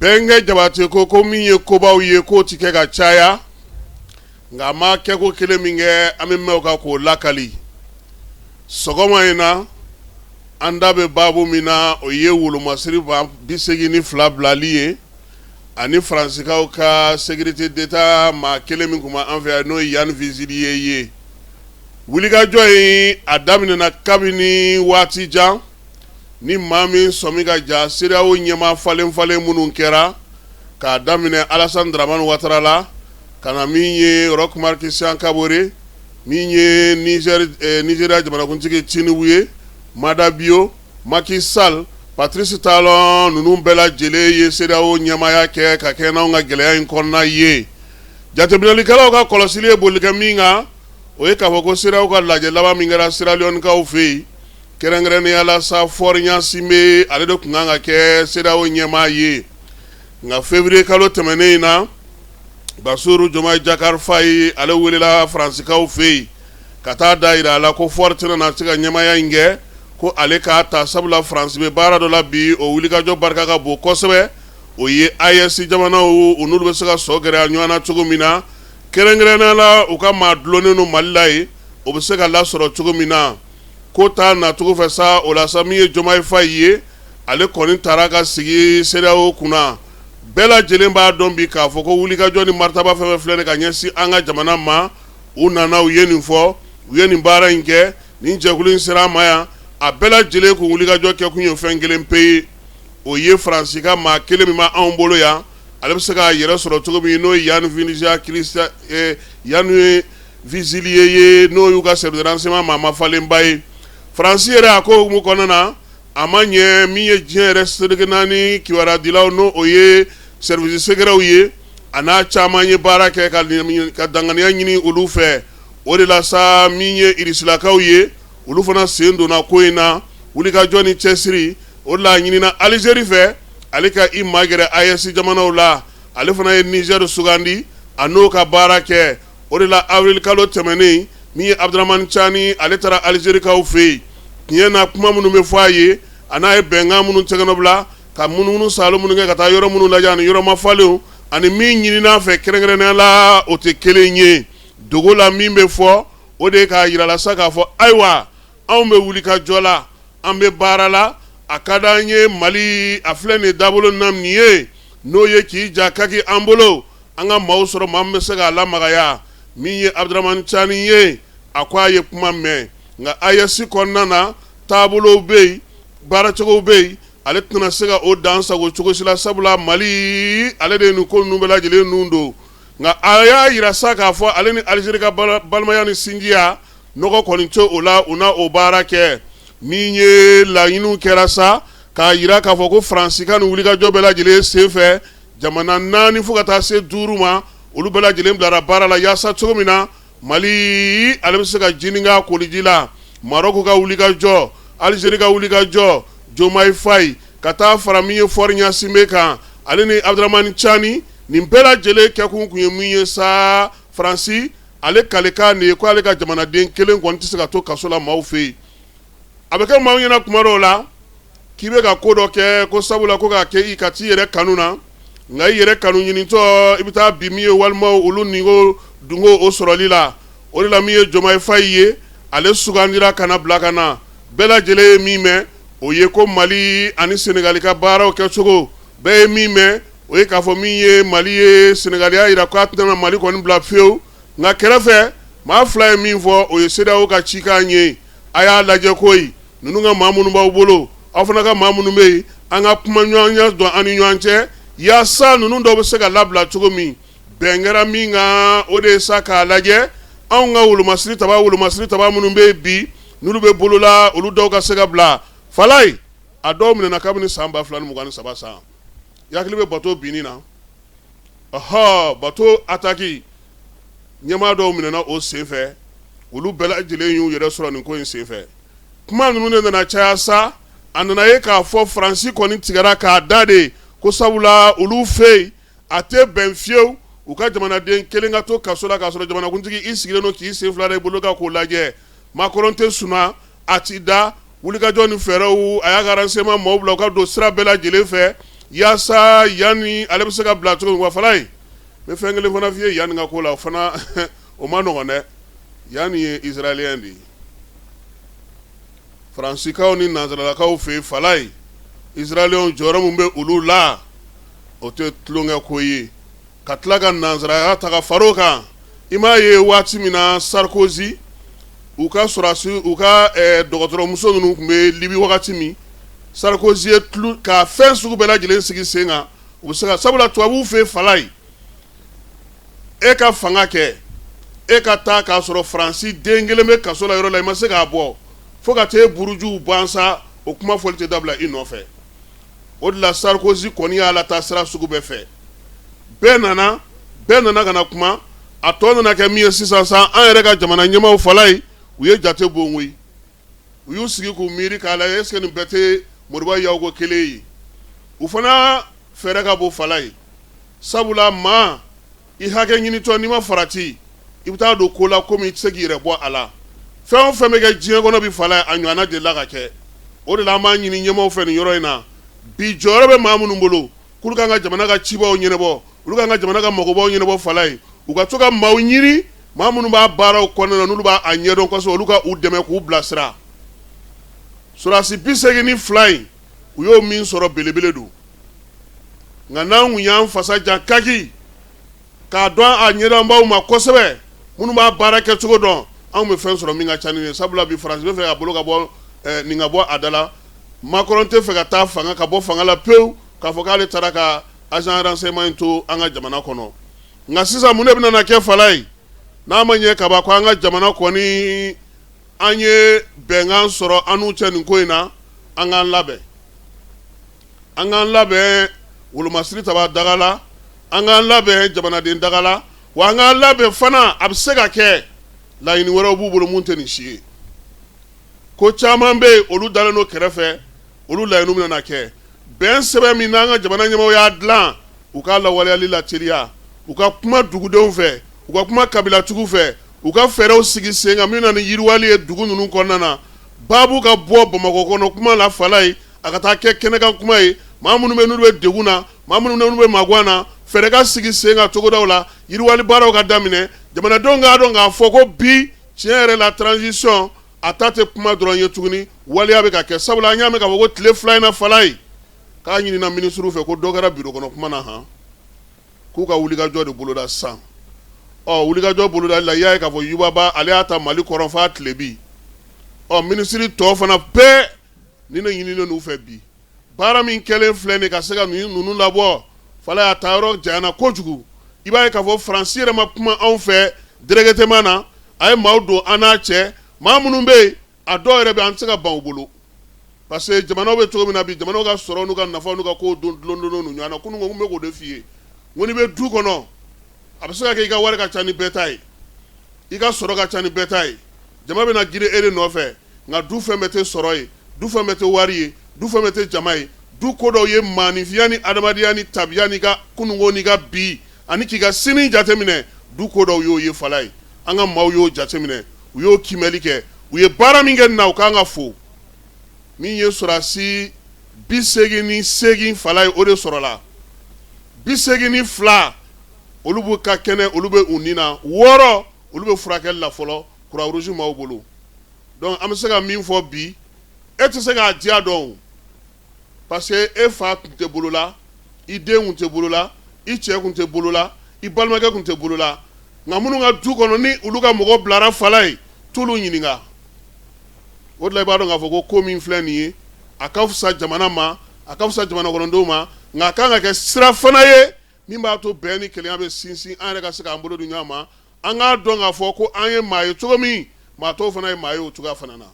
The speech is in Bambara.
Bɛnkɛ Jabate ko min ye kobaw ye k'o tɛ kɛ ka caya, nka a ma kɛko kelen min kɛ, an bɛ mɛn o kan k'o lakali. Sɔgɔma in na, an da bɛ baabu min na, o ye wolomasiri 82 bilali ye ani Faransikaw ka sécurité d'État maa kelen min tun bɛ an fɛ yan, n'o ye Yann Vezilier ye. Wulikajɔ in a daminɛna kabini waati jan. Ni maa min sɔmi ka ja CEDEAO ɲɛmaa falen falen minnu kɛra k'a daminɛ Alassane Dramane Ouattara la ka na min ye Roch Marc Christian Kaboré, min ye Nigéria jamanakuntigi Tinubu ye, Maada Bio, Macky Sall, Patrice Talon, ninnu bɛɛ lajɛlen ye CEDEAO ɲɛmaaya kɛ ka kɛ n'anw ka gɛlɛya in kɔnɔna ye. Jateminɛlikɛlaw ka kɔlɔsili ye boli kɛ min kan, o ye k'a fɔ ko CEDEAO ka lajɛ laban min kɛra Sierra Leone-kaw fɛ yen, kɛrɛnkɛrɛnnenya la sa, Faure Gnassingbé, ale de tun kan ka kɛ CEDEAO ɲɛmaa ye. Nka février kalo tɛmɛnen in na, Bassirou Diomaye Diakhar Faye, ale welela Faransikaw fɛ yen ka taa da jira a la ko Faure tɛna na se ka ɲɛmaaya in kɛ, ko ale k'a ta, sabula Faransi bɛ baara dɔ la bi, o wulikajɔ barika ka bon kosɛbɛ. O ye AES jamanaw, u n'olu bɛ se ka sɔ gɛrɛ ɲɔgɔn na cogo min na, kɛrɛnkɛrɛnnenya la u ka maa dulonnen don Mali la yen, o bɛ se ka lasɔrɔ cogo min na. Ko taa nacogo fɛ sa, o la sa, min ye Diomaye Faye ye, ale kɔni taara ka sigi CEDEAO kunna. Bɛɛ lajɛlen b'a dɔn bi k'a fɔ ko wulikajɔ ni maritaba fɛn fɛn filɛ ka ɲɛsin an ka jamana ma, u nana, u ye nin fɔ, u ye nin baara in kɛ, nin jɛkulu in sera an ma yan, a bɛɛ lajɛlen kun wulikajɔ kɛ kun ye fɛn kelen pe ye, o ye Faransi ka maa kelen min b'anw bolo yan, ale bɛ se k'a yɛrɛ sɔrɔ cogo min, n'o ye Yann Vezilier ye, n'o y'u ka service de renseignement maa mafalenba ye. Faransi yɛrɛ, a ko hukumu kɔnɔna na, a ma ɲɛ min ye diɲɛ yɛrɛ seleke naani kibaruya n'o o ye service secretw ye, a n'a caman ye baara kɛ ka danganiya ɲini olu fɛ. O de la sa, min ye Irisilakaw ye, olu fana sen donna ko in na, wulikajɔ ni cɛsiri. O de la a ɲinina Alizeri fɛ, ale ka i magɛrɛ AES jamanaw la. Ale fana ye Niger sugandi, a n'o ka baara kɛ. O de la avril kalo tɛmɛnen, min ye Abdramane Tiani, ale taara Alizerikaw fɛ yen. Tiɲɛ na, kuma minnu bɛ fɔ a ye, a n'a ye bɛnkan minnu tɛgɛnɔbila, ka munumunu saalo minnu kɛ, ka taa yɔrɔ minnu lajɛ ani yɔrɔ mafalenw, ani min ɲinina a fɛ kɛrɛnkɛrɛnnenya la, o tɛ kelen ye. Dogo la, min bɛ fɔ, o de ye k'a jira la sa k'a fɔ ayiwa, anw bɛ wuli ka jɔ la, an bɛ baara la, a ka di an ye. Mali a filɛ nin dabolo na nin ye, n'o ye k'i ja kaki an bolo, an ka maaw sɔrɔ, maa min bɛ se k'a lamagaya. Min ye Abdramane Tiani ye, a ko a ye kuma mɛn, nka AES kɔnɔna na, taabolow bɛ yen, baaracogow bɛ yen, ale tɛna se ka o dan sago cogo si la, sabula Mali ale de ye nin ko ninnu bɛɛ lajɛlen nun don. Nka a y'a jira sa k'a fɔ ale ni Alizeri ka balimaya ni sinjiya, nɔgɔ kɔni tɛ o la, u na o baara kɛ. Min ye laɲiniw kɛra sa, k'a jira k'a fɔ ko Faransi ka nin wulikajɔ bɛɛ lajɛlen senfɛ, jamana naani fo ka taa se duuru ma, olu bɛɛ lajɛlen bilara baara la yaasa cogo min na Mali ale bɛ se ka jinin k'a koliji la. Marɔku ka wulikajɔ, Alizeri ka wulikajɔ, Diomaye Faye ka taa fara min ye Faure Gnassingbé kan, ale ni Abdramane Tiani, nin bɛɛ lajɛlen kɛkun kun ye min ye sa, Faransi ale kalekan de ye ko ale ka jamanaden kelen kɔni tɛ se ka to kaso la maaw fɛ yen. A bɛ kɛ maaw ɲɛna kuma dɔw la k'i bɛ ka ko dɔ kɛ ko sabula ko k'a kɛ i ka t'i yɛrɛ kanu na, nka i yɛrɛ kanu ɲinitɔ, i bɛ taa bin min ye walima olu ninko dunko o sɔrɔli la. O de la min ye Diomaye Faye ye, ale sugandira ka na bila ka na. Bɛɛ lajɛlen ye min mɛn, o ye ko Mali ani Senegali ka baaraw kɛcogo. Bɛɛ ye min mɛn, o ye k'a fɔ min ye Mali ye, Senegali y'a jira k'a tɛna Mali kɔni bila fiyewu. Nka kɛrɛfɛ maa fila ye min fɔ, o ye CEDEAO ka cikan ye: a y'a lajɛ koyi, ninnu ka maa minnu b'aw bolo, aw fana ka maa minnu bɛ yen, an ka kuma ɲɔgɔnya don an ni ɲɔgɔn cɛ yaasa ninnu dɔw bɛ se ka labila cogo min. Bɛn kɛra min kan, o de ye sa k'a lajɛ anw ka wolomasiri taba, wolomasiri taba minnu bɛ yen bi, n'olu bɛ bolola, olu dɔw ka se ka bila. Falaye, a dɔw minɛna kabini san 2023 san. I hakili bɛ bato binni na? Ɔhɔ, bato ataki ɲɛmaa dɔw minɛna o senfɛ. Olu bɛɛ lajɛlen y'u yɛrɛ sɔrɔ nin ko in senfɛ. Kuma ninnu de nana caya sa, a nana ye k'a fɔ Faransi kɔni tigɛra k'a da de ko sabula olu fɛ yen, a tɛ bɛn fiyewu u ka jamanaden kelen ka to kaso la k'a sɔrɔ jamanakuntigi i sigilen don k'i sen fila da i bolo kan k'o lajɛ. Macron tɛ suna, a ti da. Wulikajɔ ni fɛɛrɛw, a y'a ka renseignement maaw bila u ka don sira bɛɛ lajɛlen fɛ yaasa yanni ale bɛ se ka bila cogo min wa Falaye n bɛ fɛn kelen fana f'i ye yanni ka ko la o fana o ma nɔgɔn dɛ. Yanni ye israélien de ye. Faransikaw ni nansaralakaw fɛ yen Falaye, israélienw jɔyɔrɔ min bɛ olu la, o tɛ tulonkɛ ko ye. Ka tila ka nansaraya ta ka fara o kan, i m'a ye waati min na Sarkozy u ka sɔrɔdasi u ka dɔgɔtɔrɔmuso ninnu tun bɛ Libi wagati min, Sarkozy ye tulu ka fɛn sugu bɛɛ lajɛlen sigi sen kan, u bɛ se ka sabula tubabuw fɛ yen Falaye, e ka fanga kɛ e ka taa k'a sɔrɔ Faransi den kelen bɛ kaso la yɔrɔ la i ma se k'a bɔ fo ka taa burujuw ban sa, o kuma fɔli tɛ dabila i nɔfɛ. O de la Sarkozy kɔni y'a lataa sira sugu bɛɛ fɛ. Bɛɛ nana ka na kuma, a tɔ nana kɛ min ye sisan sa, an yɛrɛ ka jamana ɲɛmaaw Falaye, u ye jate bon koyi. U y'u sigi k'u miiri k'a lajɛ est-ce que nin bɛɛ tɛ Moriba Yaw ko kelen ye. U fana fɛɛrɛ ka bon Falaye, sabula maa i hakɛ ɲinitɔ n'i ma farati, i bɛ taa don ko la ko min i tɛ se k'i yɛrɛ bɔ a la. Fɛn o fɛn bɛ kɛ diɲɛ kɔnɔ bi Falaye, a ɲɔgɔnna delila ka kɛ. O de la an b'a ɲini ɲɛmaaw fɛ nin yɔrɔ in na bi, jɔyɔrɔ bɛ maa minnu bolo k'olu kan ka jamana ka cibaw ɲɛnabɔ, olu kan ka jamana ka magobaw ɲɛnabɔ Falaye, u ka to ka maaw ɲini, maa minnu b'a baaraw kɔnɔna na, n'olu b'a ɲɛdɔn kosɛbɛ, olu ka u dɛmɛ k'u bilasira. Sɔrɔdasi 82 in, u y'o min sɔrɔ, belebele don. Nka n'an kun y'an fasa jan kaki k'a dɔn a ɲɛdɔnbaw ma kosɛbɛ, minnu b'a baara kɛcogo dɔn, anw bɛ fɛn sɔrɔ min ka ca ni ye. Sabula bi Faransi bɛ fɛ ka bolo ka bɔ nin ka bɔ a da la. Macron tɛ fɛ ka taa fanga ka bɔ fanga la pewu k'a fɔ k'ale taara ka agent renseignement in to an ka jamana kɔnɔ. Nka sisan mun de bɛna kɛ Falaye, n'a ma ɲɛ kaba ko an ka jamana kɔni an ye bɛnkan sɔrɔ an n'u cɛ nin ko in na, an k'an labɛn, an k'an labɛn wolomasiri taba daga la, an k'an labɛn jamanaden daga la, wa an k'an labɛn fana, a bɛ se ka kɛ laɲini wɛrɛw b'u bolo mun tɛ nin si ye. Ko caman bɛ yen, olu dalen don kɛrɛfɛ, olu laɲini bɛna kɛ. Bɛn sɛbɛn min n'an ka jamana ɲɛmaaw y'a dilan, u k'a lawaleyali lateliya, u ka kuma dugudenw fɛ, u ka kuma kabilatigiw fɛ, u ka fɛɛrɛw sigi sen kan min na ni yiriwali ye dugu ninnu kɔnɔna na. Baabu ka bɔ Bamakɔ kɔnɔ kuma la Falaye, a ka taa kɛ kɛnɛkan kuma ye. Maa minnu bɛ n'olu bɛ degun na, maa minnu n'olu bɛ magan na, fɛɛrɛ ka sigi sen kan togodaw la, yiriwali baaraw ka daminɛ, jamanadenw k'a dɔn k'a fɔ ko bi tiɲɛ yɛrɛ la transition a ta tɛ kuma dɔrɔn ye tuguni, waleya bɛ ka kɛ. Sabula an y'a mɛn k'a fɔ ko tile 2 in na Falaye, k'a ɲinina minisiriw fɛ ko dɔ kɛra biro kɔnɔ kuma na han, k'u ka wulikajɔ de boloda sisan. Ɔ wulikajɔ bolodali la, i y'a ye k'a fɔ Yubaba ale y'a ta Mali kɔrɔn f'a tilebin. Ɔ minisiri tɔ fana bɛɛ ni ne ɲininen n'u fɛ bi, baara min kɛlen filɛ nin ka se ka ninnu labɔ Falaye, a taa yɔrɔ janyana kojugu. I b'a ye k'a fɔ Faransi yɛrɛ ma kuma anw fɛ directement na, a ye maaw don an n'a cɛ, maa minnu bɛ yen, a dɔw yɛrɛ bɛ an tɛ se ka ban u bolo, parce que jamanaw bɛ cogo min na bi, jamanaw ka sɔrɔ n'u ka nafa n'u ka kow don dulon ɲɔgɔn na. Kunun ko n bɛ k'o de f'i ye, n ko n'i bɛ du kɔnɔ, a bɛ se ka kɛ i ka wari ka ca ni bɛɛ ta ye, i ka sɔrɔ ka ca ni bɛɛ ta ye, jama bɛna girin e de nɔfɛ. Nka du fɛn bɛɛ tɛ sɔrɔ ye, du fɛn bɛɛ tɛ wari ye, du fɛn bɛɛ tɛ jama ye. Du ko dɔw ye maaninfinya ni adamadenya ni tabiya n'i ka kununko n'i ka bi ani k'i ka sini jateminɛ. Du ko dɔw y'o ye Falaye, an ka maaw y'o jateminɛ, u y'o kiimɛli kɛ, u ye baara min kɛ nin na, u kan ka fo. Min ye sɔrɔdasi 88 Falaye, o de sɔrɔla 82, olu b'u ka kɛnɛ, olu bɛ u ni na, 6 olu bɛ furakɛli la fɔlɔ Croix-Rouge maaw bolo. Donc an bɛ se ka min fɔ bi, e tɛ se k'a diya dɔn, parce que e fa tun tɛ bolo la, i den tun tɛ bolo la, i cɛ tun tɛ bolo la, i balimakɛ tun tɛ bolo la. Nka minnu ka du kɔnɔ ni olu ka mɔgɔ bilara Falaye, t'olu ɲininka. O de la i b'a dɔn k'a fɔ ko ko min filɛ nin ye, a ka fisa jamana ma, a ka fisa jamana kɔnɔdenw ma, nka a kan ka kɛ sira fana ye min b'a to bɛn ni kelenya bɛ sinsin, an yɛrɛ ka se k'an bolo di ɲɔgɔn ma, an k'a dɔn k'a fɔ ko an ye maa ye cogo min, maa tɔw fana ye maa ye o cogoya fana na.